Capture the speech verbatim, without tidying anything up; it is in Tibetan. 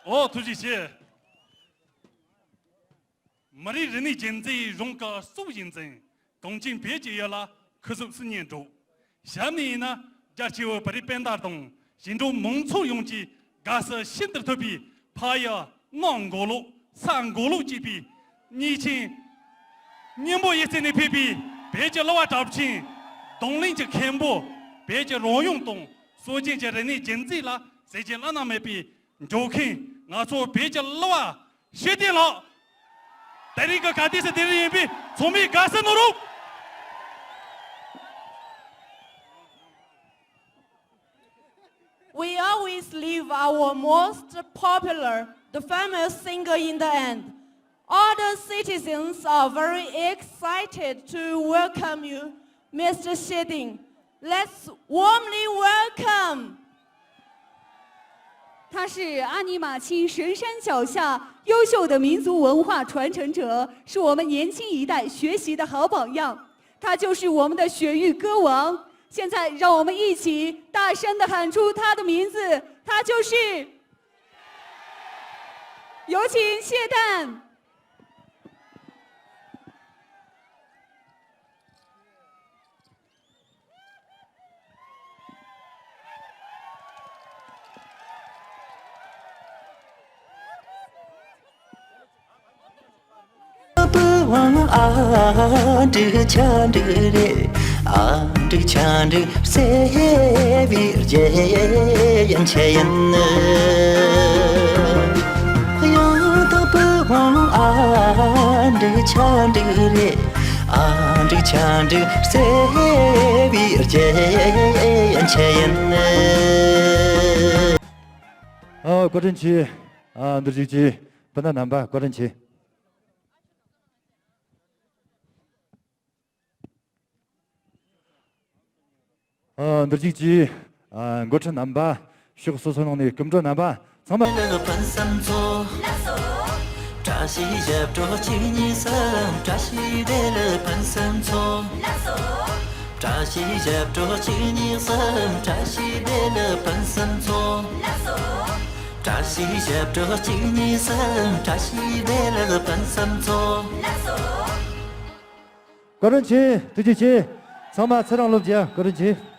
ཨོ་ཐུགས་རྗེ་ཆེ། མི་རིགས་རིག་གནས་རྒྱུན་འཛིན་གཞུང་གི་སྲོག་ཤིང་འཛིན། གངས་ཅན་བོད་ཀྱི་ཡུལ་ལ་ཁུ་བྱུག་སིལ་སྙན་སྒྲོག། ཞབས་ནས་ཡིན་ན་རྒྱ་ཆེ་བའི་བོད་རིགས་སྤུན་ཟླ་དང་ཞིང་འབྲོག་མང་ཚོགས་ཡོངས་ཀྱི་དགའ་བསུ་ཤིན་ཏུ་མཐུག་པའི་ཕ་ཡུལ་གནམ་མགོ་ལོག་ས་མགོ་ལོག་ཅེས་པའི་སྙིང་ཆེན་སྙིང་པོ་ཡིད་བརྩེ་ནས་ཕེབས་པའི་བོད་ཀྱི་གླུ་བ་གྲགས་ཅན། རྡུང་ལེན་གྱི་མཁན་པོ། བོད་ཀྱི་རང་དབང་དང་སྲོལ་རྒྱུན་གྱི་རིག་གནས་རྒྱུན་འཛིན་ལ་ཟེར་གྱི་བླ་ན་མེད་པའི་འགྱུར་མཁན་ང་ཚོ་བོད་ཀྱི་གླུ་བ་ཤེས་ལྡན་ལགས། དེ་རིང་གི་ག་དུས་སུ་དེ་རིང་ཡིན་པས་ཚང་མས་དགའ་བསུ་གནང་རོགས། We always leave our most popular, the famous singer in the end. All the citizens are very excited to welcome you, Mister Sheding. Let's warmly welcome. 他是阿尼玛卿神山脚下优秀的民族文化传承者，是我们年轻一代学习的好榜样。他就是我们的雪域歌王。现在，让我们一起大声地喊出他的名字，他就是，有请谢旦。 ཨ། བཀའ་དྲིན་ཆེ། ཨ། འདིར་བཞུགས་ཀྱི་སྤུན་ཟླ་རྣམ་པ་བཀའ་དྲིན་ཆེ། ཨ། འདིར་བཞུགས་ཀྱི་ཨ། འགོ་ཁྲིད་རྣམ་པ། ཕྱོགས་སོ་སོའི་ནང་ནས་སྐུ་མགྲོན་རྣམ་པ་ཚང་མ། བཀའ་དྲིན་ཆེ། ཐུགས་རྗེ་ཆེ། ཚང་མ་ཚེ་རིང་ལོ་བརྒྱ་བཀའ་དྲིན་ཆེ།